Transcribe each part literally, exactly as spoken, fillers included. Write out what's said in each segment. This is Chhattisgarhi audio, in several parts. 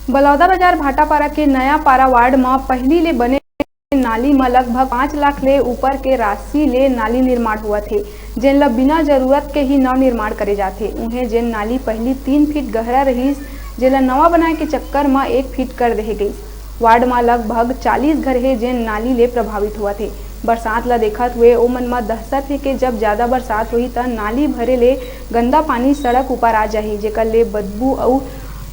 बलौदाबाजार भाटापारा के नया पारा वार्ड म पहिली ले बने नाली म लगभग पाँच लाख ले ऊपर के राशि ले नाली निर्माण होवत हे, जेन ल बिना जरूरत के ही नव निर्माण करे जाथे। उहें, जेन नाली पहिली तीन फीट गहरा रहिस, जेला नवा बनाए के चक्कर म एक फीट कर देहे गइस। वार्ड म लगभग चालीस घर हे, जेन नाली ले प्रभावित होवत हे। बरसात ल देखत हुए ओमन म दहशत हे के जब ज्यादा बरसात होही, त नाली भरे ले गंदा पानी सड़क ऊपर आ जाही, जेकर ले बदबू अउ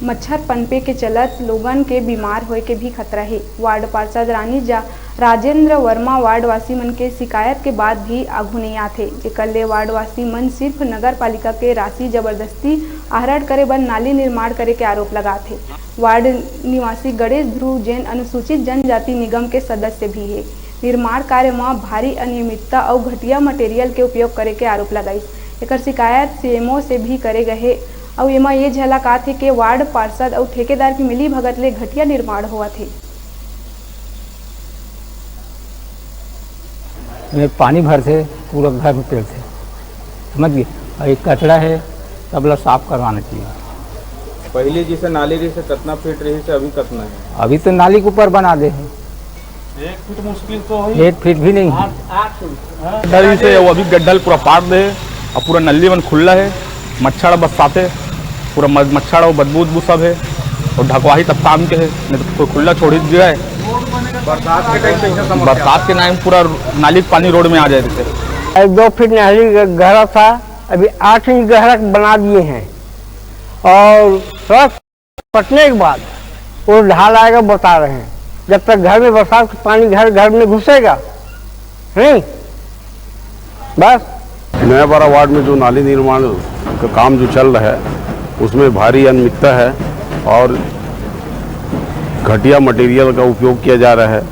मच्छर पनपे के चलत लोगन के बीमार होए के भी खतरा हे। वार्ड पार्षद रानी जा-, राजेंद्र वर्मा वार्ड वासी मन के शिकायत के बाद भी आघू नइ आथे, जेकर ले वार्ड वासी मन सिर्फ नगर पालिका के राशि जबरदस्ती आहरण करे बर नाली निर्माण करे के आरोप लगाथे। वार्ड निवासी गणेश ध्रुव, जेन अनुसूचित जनजाति निगम के सदस्य भी हे, निर्माण कार्य म भारी अनियमितता अउ घटिया मटेरियल के उपयोग करे के आरोप लगाइस। एकर शिकायत सीएमओ से भी करे गए हे अउ एमा ये झलकात हे के वार्ड पार्षद अउ ठेकेदार के मिलीभगत ले घटिया निर्माण होवत हे। में पानी भरथे, पूरा घर में पेलथे, समझ गए? और एक कचरा है, सबला साफ करवाना चाहिए। पहले जैसे नाली रही से कितना फीट रही से अभी कितना है? अभी तो नाली के ऊपर बना दे हैं। एक फीट मुश्किल तो होही। एक फीट भी नहीं है। आठ, आठ फीट, हाँ। गड्ढा रही से वो अभी गड्ढा पूरा पाट दे है और पूरा नली मन खुला है, मच्छर बरसाते, पूरा म-, मच्छर और बदबू उदबू सब है और ढकवाही तब काम के है, नहीं तो कोई खुला छोड़ ही दिया है। बरसात के टाइम पे ऐसा समस्या। बरसात के टाइम पूरा नाली के पानी रोड में आ जाए थे। एक दो फीट नाली गहरा था, अभी आठ इंच गहरा बना दिए हैं और सड़क पटने के बाद वो ढाल आएगा, बता रहे हैं। जब तक घर में बरसात का पानी घर, घर में घुसेगा, नहीं, बस। नया पारा वार्ड में जो नाली निर्माण का काम जो चल रहा है, उसमें भारी अनियमितता है और घटिया मटेरियल का उपयोग किया जा रहा है।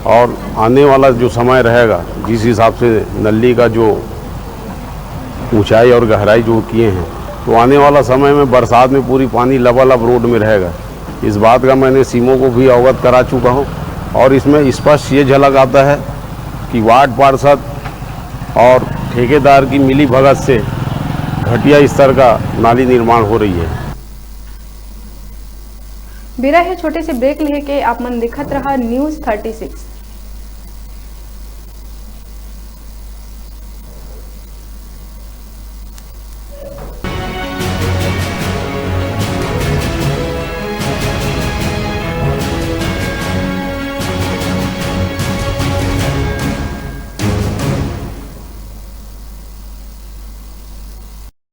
और आने वाला जो समय रहेगा, जिस हिसाब से नली का जो ऊंचाई और गहराई जो किए हैं, तो आने वाला समय में बरसात में पूरी पानी लबालब रोड में रहेगा। इस बात का मैंने सीएमओ को भी अवगत करा चुका हूँ और इसमें स्पष्ट ये झलक आता है कि वार्ड पार्षद और ठेकेदार की मिलीभगत से घटिया स्तर का नाली निर्माण हो रही है। बेरा हे छोटे से ब्रेक लेके, आप मन देखत रहा न्यूज़ थर्टी सिक्स।